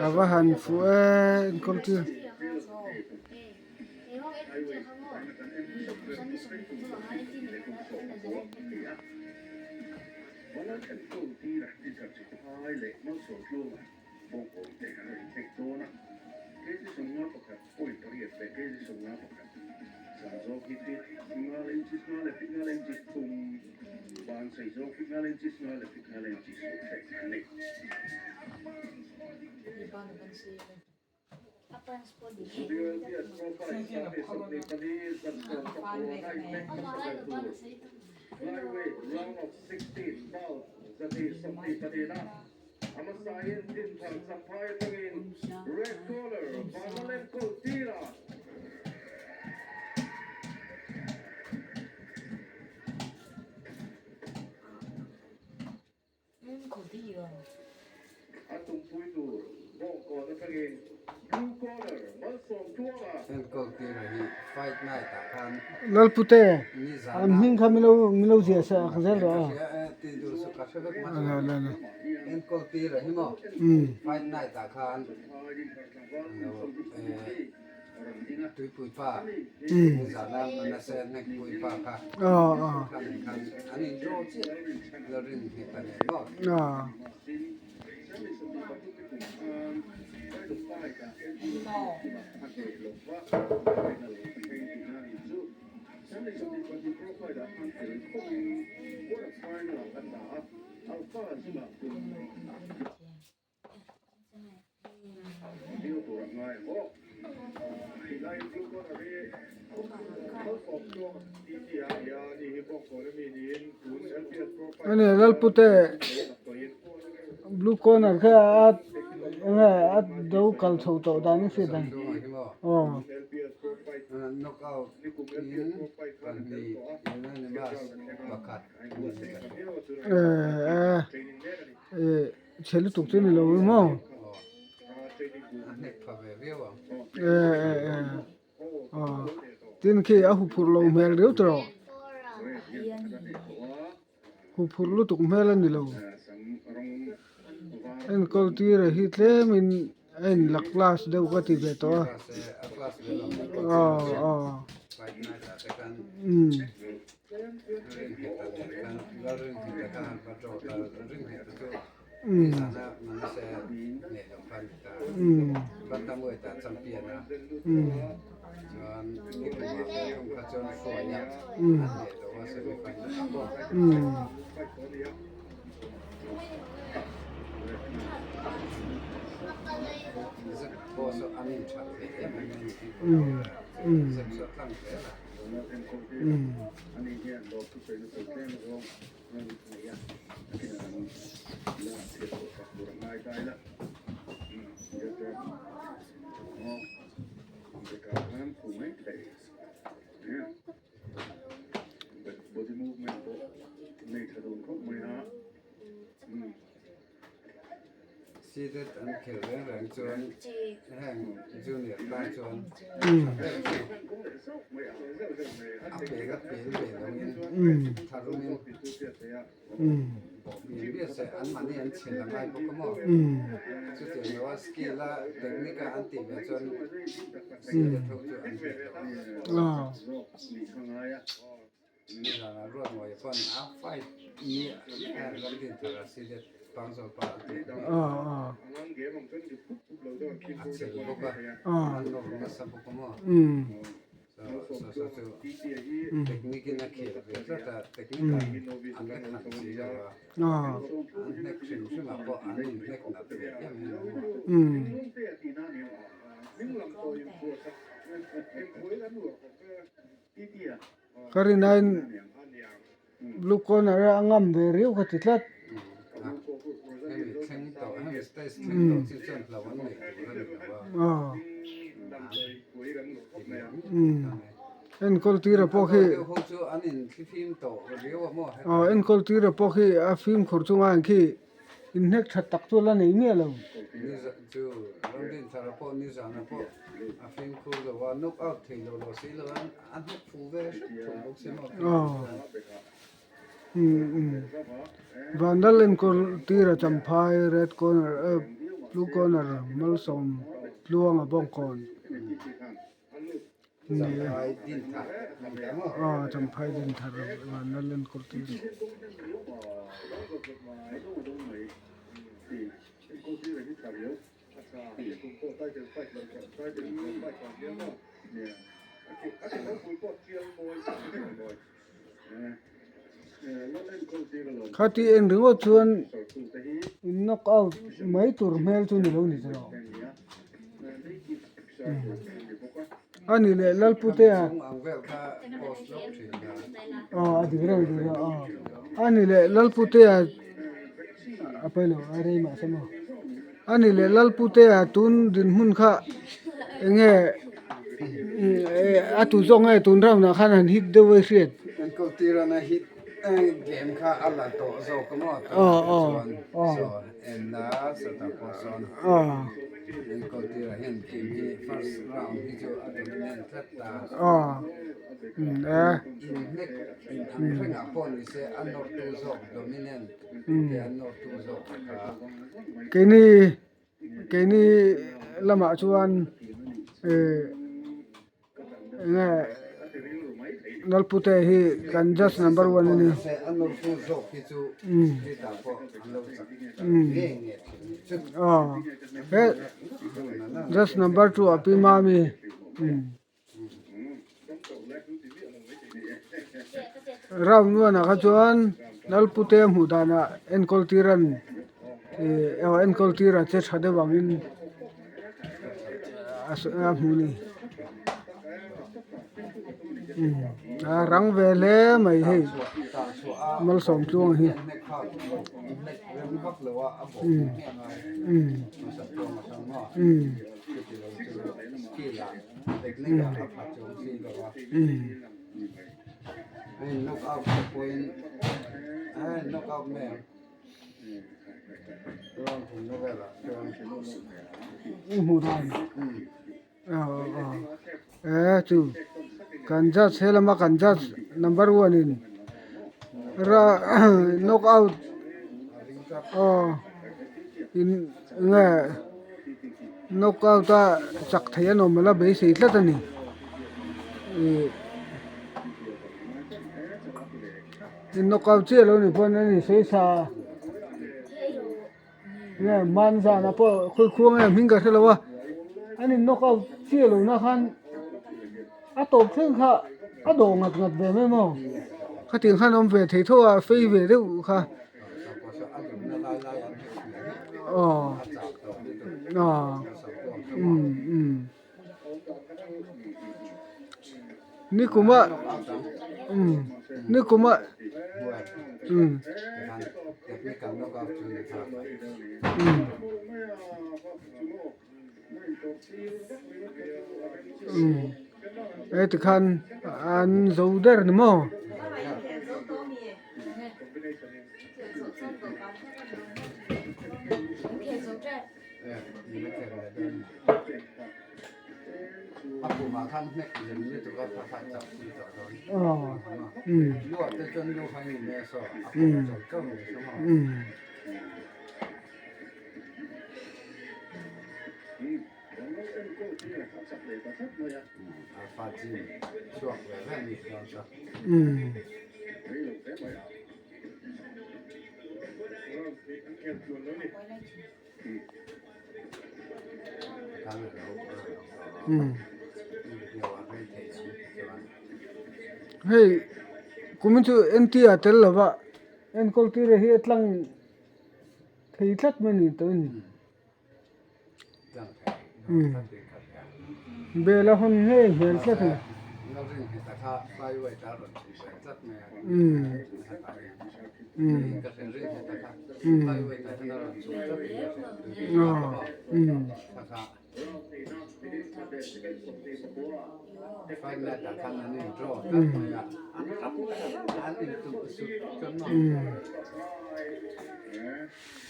A va han fuh e enkawl tir. Lalpute an hming kha milo milo ziah sak zel rawh a. Ani Lalpute blue corner kha a enge a do kal chho tawh dan a hriat ang aw. Chhe lutuk chu ni lo maw? Tin khi a huphurh lo hmel riau tawh rawh. Huphurh lutuk hmel a ni lo. Enkawl tir a hi tlemin a in la class deuh ka ti ve tawh a. Aw aw umm. Seated an khel reng reng chuan heng junior tan chuan a pe ka pel ve loin tharumin bawh bial se an mahni an chhel a ngai bawk a maw chutiang loa skill a technique a an tih ve chuan seated ho chu an hneh lo a. Nizanah ruat ngawih pawn a fight ni ram din thar a seated pangzawl pa a tih a chel bawk a an nawr nasa bawk a maw so so chu technique in a khel ve tlat a technique ah an la khan si lo a an hnek hrim hrim ah pawh an in hnek nat ve em em a maw. Ka rinain blue corner a ngam ve riau ka ti tlat. Enkawl tira pawh khi aw enkawl tira pawh khi a fimkhur chunga ang khi inhnek that tak chu la nei miah lo. Vanlal enkawl tira champhai red corner. Blue corner Malsawm Tluanga Bawngkawn ni e. Aw Champhai Dinthar Vanlal enkawl tir. Khati eng ringawt chuan in knock out mai tur hmel chu ni lo ni tawh a ni leh Lalputea aw a dik reuh a dik reuh aw a ni leh Lalputea a pawi lo a rei mah se maw a ni leh Lalputea tun dinhmun kha eng nge a tu zawk nge tun round ah khan han hit deuh a hriat. Enkawl tirana hit game kha a la tawh zawk a maw tunah te chuan saw enna sawtah pawh sawn enkawl tirah hian game hi first round hi chu a dominant tlat ta. Inhnek inang rengah pawh ni se a nawrtu zawk dominant te an nawrtu zawk kha. Keini keini lamah chuan ih enge Lalpute hi kan judge number one a ni. Aw he judge number two a pi Mami. Round one ah kha chuan Lalpute hmuh danah enkawl tir an ih aw enkawl tir a che tha deuh angin a hmuh a ni a rang ve hle mai hei malsawm tluang hi. Hmuh dan eh chu kan judge he lama kan judge number one in knock out aw in nge knock out a chak thei an awm la beisei tlat a ni ih in knock out chiah lo ni pawn a ni sawi sa nge man zan ah pawh khawi khuang nge hming ka hre lo a an in knock out chiah lo na khan a tawp thleng kha a dawh ngat ngat ve mai maw khatiang khan a awm ve thei tho a fei ve deuh kha. Aw aw um um nikuma um nikuma um um um heti khan an zo der ni maw. Hei kumin chu NT ah tel lova enkawl tir hi a tlang thei tlat mai a ni tawh a ni. Bel a hawn ngei hmel tlat a ni.